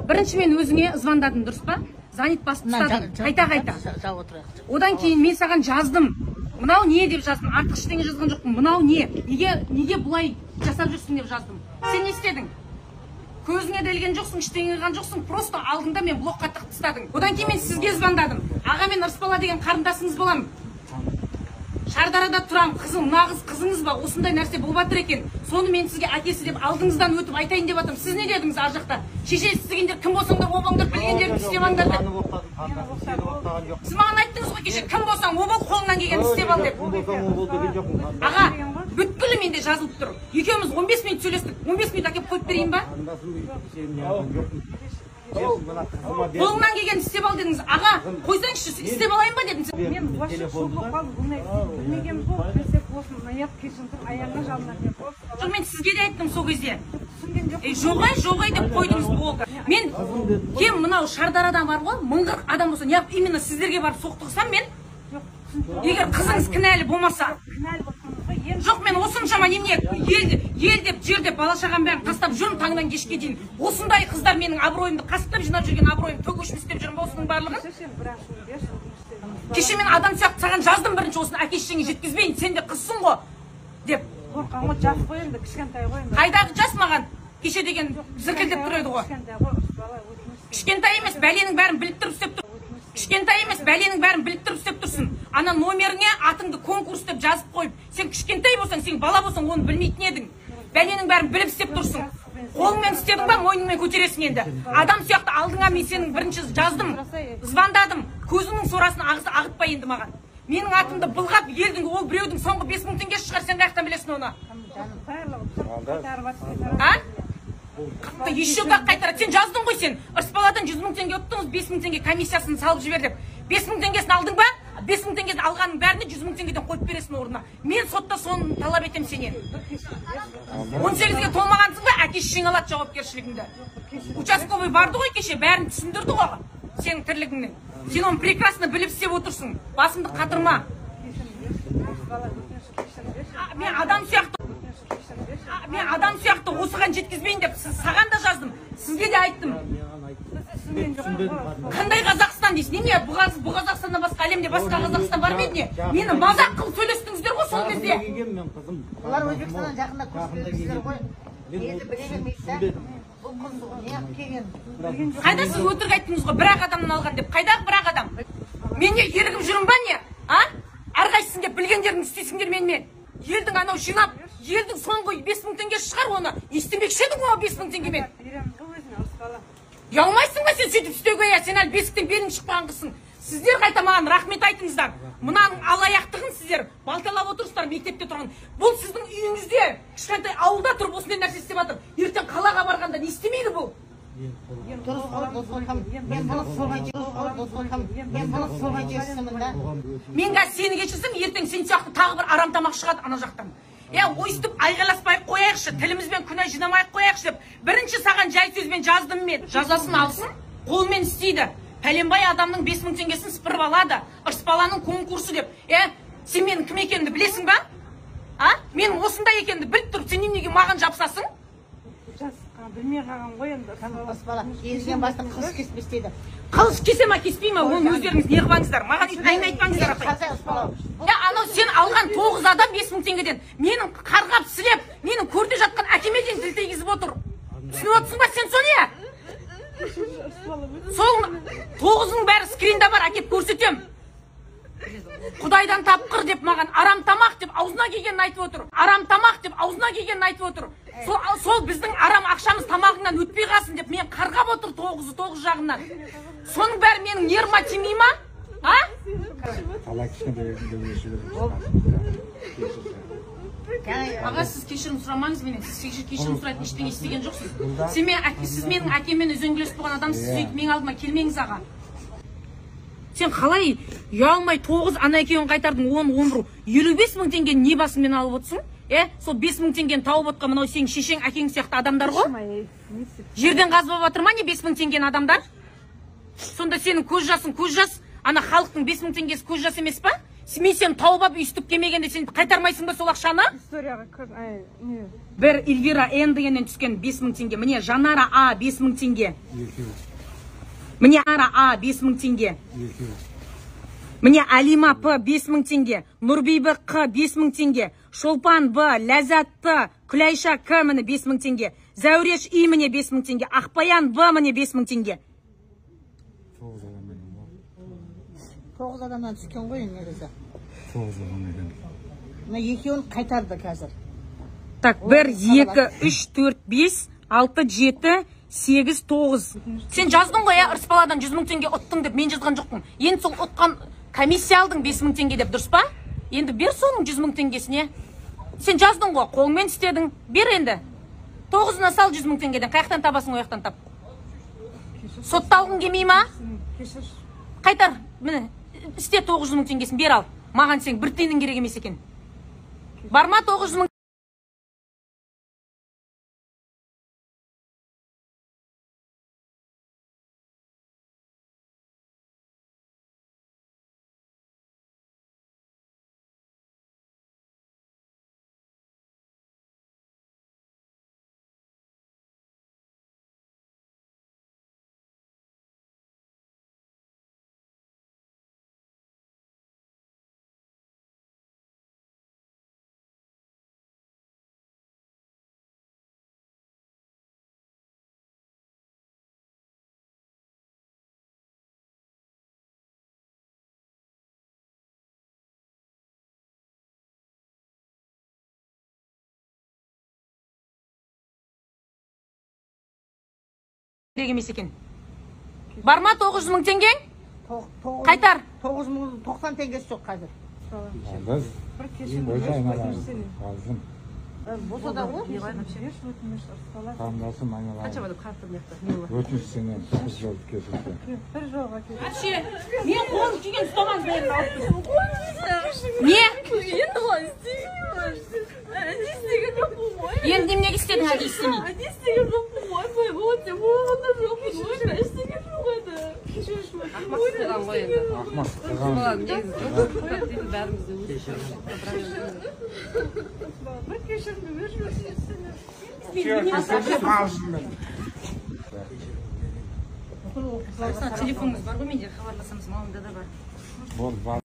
Бірінші мен өзіңе звондадым, дұрыс па? Занят басып тастадым. Қайта-қайта. Одан кейін мен саған жаздым. Мынау не деп жаздым? Артық ештеңе жазған жоқпын. Мынау не? Неге бұлай жасап жүрсің деп жаздым. Сен не істедің? Көзіңе де ілген жоқсың, ештеңе қылған жоқсың. Просто алдыңда мен блокқа тығып тастадың. Одан кейін мен сізге звондадым. Аға, мен Ырысбала деген қарындасыңыз боламын. Шардарада тұрам, қызым, мына қыз қызыңыз ба? Осындай нәрсе болып жатыр екен. Соны мен сізге әкесі деп алдыңыздан өтіп айтайын деп жатырмын. Сіз не дедіңіз ар жақта? Шеше естігендер кім болсаңдар, о болыңдар, білгендеріңді істеп алыңдар деп. Сіз маған айттыңыз ғой кеше, кім болсаң о бол, қолыңнан келгенін істеп ал деп. Аға, бүткілі менде жазылып тұр. Екеуміз 15 минут сөйлестік. 15 минут әкеліп қойып берейін ба? Қолыңнан келгенін істеп ал дедіңіз. Аға, қойсаңызшы, істеп алайын ба дедіңіз. Мен вообще шок болып қалдым. Бұны білмегенбіз ғой, білсек болсын, аяқ кешірім сұрап, аяғына жалынар деп. Жоқ, мен сізге де айттым сол кезде. Жоғай, жоғай деп қойдыңыз, болды. Мен кем мынау Шардарадан бар ғой, 1040 адам болса, неғып именно сіздерге барып соқтығысам мен? Егер қызыңыз кінәлі болмаса. Жоқ, мен осыншама немене ел деп, жер деп, бала шағам бәрін тастап жүрмін таңнан кешке дейін. Осындай қыздар менің абыройымды қасықтап жинап жүрген абыройым төгіп істеп жүрмін ба осының барлығын? Кеше мен адам сияқты саған жаздым бірінші, осыны әке шешеңе жеткізбейін, сен де қызсың ғой деп. Қорққан ғой, жас қой енді, кішкентай ғой енді. Қайдағы жас маған? Кеше деген зіркілдеп тұр еді ғой. Кішкентай емес, бәленің бәрін біліп тұрып істеп тұр. Кішкентай емес, бәленің бәрін біліп тұрып істеп тұрсың. Ана номеріңе атыңды конкурс деп жазып қойып, сен кішкентай болсаң, сен бала болсаң, оны білмейтін едің. Бәленің бәрін біліп істеп тұрсың. Қолыңмен істедің ба, мойныңмен көтересің енді. Адам сияқты алдыңа мен сенің бірінші жаздым, звондадым. Көзіңнің сорасын ағытпа енді маған. Менің атымды былғап, елдің, ол біреудің соңғы 5000 теңгесі шығар, сен қаяқтан білесің оны? А? Еще как қайтарады. Сен жаздың ғой сен. Ырысбаладан 100 000 теңге ұттыңыз, 5000 теңге комиссиясын салып жібер деп. 5000 теңгесін алдың ба? 5000 теңгесін алғанның бәріне 100 000 теңгеден қойып бересің орнына. Мен сотта соны талап етем сенен. 18-ге толмағансың ба? Әке шешең алады жауапкершілігіңді. Участковый барды ғой кеше, бәрін түсіндірді ғой сенің тірлігіңнің. Сен оны прекрасно біліп істеп отырсың. Басымды қатырма. Мен адам сияқты Мен адам сияқты осыған жеткізбейін деп саған да жаздым, сізге де айттым. Қандай Қазақстан дейсің? Неме, бұл Қазақстаннан басқа әлемде басқа Қазақстан бар ма еді не? Мені мазақ қылып сөйлестіңіздер ғой сол кезде. Олар Өзбекстаннан жақында көшіп келген кісілер ғой. Енді біле бермейді. Бұл қыз неғып келген? Қайда сіз өтірік айттыңыз ғой, бір-ақ адамнан алған деп. Қайдағы бір-ақ адам? Мен не ерігіп жүрмін ба не? А? Әрқайсысын деп білгендеріңді істейсіңдер менімен. Елдің анау жинап, елдің соңғы 5000 теңгесі шығар оны. Не істемекші едің ол 5000 теңгемен? Ұялмайсың ба сен сөйтіп істеуге, я? Сен әлі бесіктен белің шықпаған қызсың. Сіздер қайта маған рахмет айтыңыздар. Мынаның алаяқтығын сіздер балталап отырсыздар мектепте тұрған. Бұл сіздің үйіңізде, кішкентай ауылда тұрып осындай нәрсе істеп жатыр. Ертең қалаға барғанда не істемейді бұл? Мен қазір сені кешірсем, ертең сен сияқты тағы бір арам тамақ шығады ана жақтан. Өйстіп айғайласпай қояйықшы, тілімізбен күнә жинамай қояйықшы деп. Бірінші саған жай сөзбен жаздым мен. Жазасын алсын, қолмен істейді. Пәленбай адамның 5000 теңгесін сыпырып алады. Ырысбаланың конкурсы деп. Сен менің кім екенімді білесің ба? А? Менің осындай екенімді біліп тұрып, сен неге маған жабысасың? Білмей қалған ғой енді. Ырысбала, елден бастап қылыш кеспес дейді. Қылыш кесе ма, кеспей ма, оны өздеріңіз не қылбаңыздар? Маған өйтіп әңгіме айтпаңыздар, апай. Анау сен алған 9 адам 5000 теңгеден менің қарғап сілеп, менің көрде жатқан әкеме дейін тіл тигізіп отыр. Түсініп отырсың ба сен соны? Сол 9-ның бәрі скринда бар, әкеп көрсетем. Құдайдан тапқыр деп маған арам тамақ деп аузына келгенін айтып отыр. Арам тамақ деп аузына келгенін айтып отыр. Сол біздің арам ақшамыз тамағыңнан өтпей қалсын деп мен қарғап отыр 9-ы 9 жағынан. Соның бәрі менің нервыма тимей ма? А? Аға, сіз кешірім сұрамаңыз менен. Сіз кешірім сұрайтын ештеңе істеген жоқсыз. Сіз менің әкеммен үзеңгілесіп болған адамсыз, сөйтіп менің алдыма келмеңіз, аға. Сен қалай ұялмай 9 ана екеуін қайтардың, 10, 11, 55000 теңгені не басыңмен алып отырсың? Сол 5000 теңгені тауып отқан мынау сенің шешең, әкең сияқты адамдар ғой. Жерден қазып алып жатыр ма не 5000 теңгені адамдар? Сонда сенің көз жасың көз жас, ана халықтың 5000 теңгесі көз жас емес па? Мен сені тауып алып өйстіп келмегенде сен қайтармайсың ба сол ақшаны? Историяға кір, ай, не. Бір Эльвира Н дегеннен түскен 5000 теңге. Міне Жанара А 5000 теңге. Міне Ара А 5000 теңге. Міне Алима П 5000 теңге. Нұрбибі Қ 5000 теңге. Шолпан Б, Ләззат Т, Күләйша К міне 5000 теңге. Зәуреш И міне 5000 теңге. Ақпаян Б міне 5000 теңге. 9 адамнан түскен ғой негізі. 9 адам екен. Мына екеуін қайтарды қазір. Так, 1, 2, 3, 4, 5, 6, 7, 8, 9. Сен жаздың ғой, Ырысбаладан 100 мың теңге ұттың деп, мен жазған жоқпын. Енді сол ұтқан комиссия алдың 5 мың теңге деп, дұрыс па? Енді бер соның 100 мың теңгесіне. Сен жаздың ғой, қолыңмен істедің. Бер енді. 9-ына сал 100 мың теңгеден. Қаяқтан табасың, ояқтан тап. Сотталғың келмей ма? Қайтар, міне, істе 900 мың теңгесін, бер ал. Маған сен бір тиының керек емес екен. Бар ма 900 мың? Керек емес екен. Бар ма 900 мың теңгең? Қайтар. 990 теңгесі жоқ қазір. Бір кешірім. Болса да ғой. Қарындасым айналайын. Өтініш сенен бір жол кешірсе. Бір жолға кешір. Вообще, мен қолым күйген ұстамаңыз бәрін алып. Не? Енді неменеге істедің әлде істемей? Ақмақ қылған. Бір кешірім Телефоныңыз бар ғой, менде хабарласамыз, мамамда да бар. Болды, бар.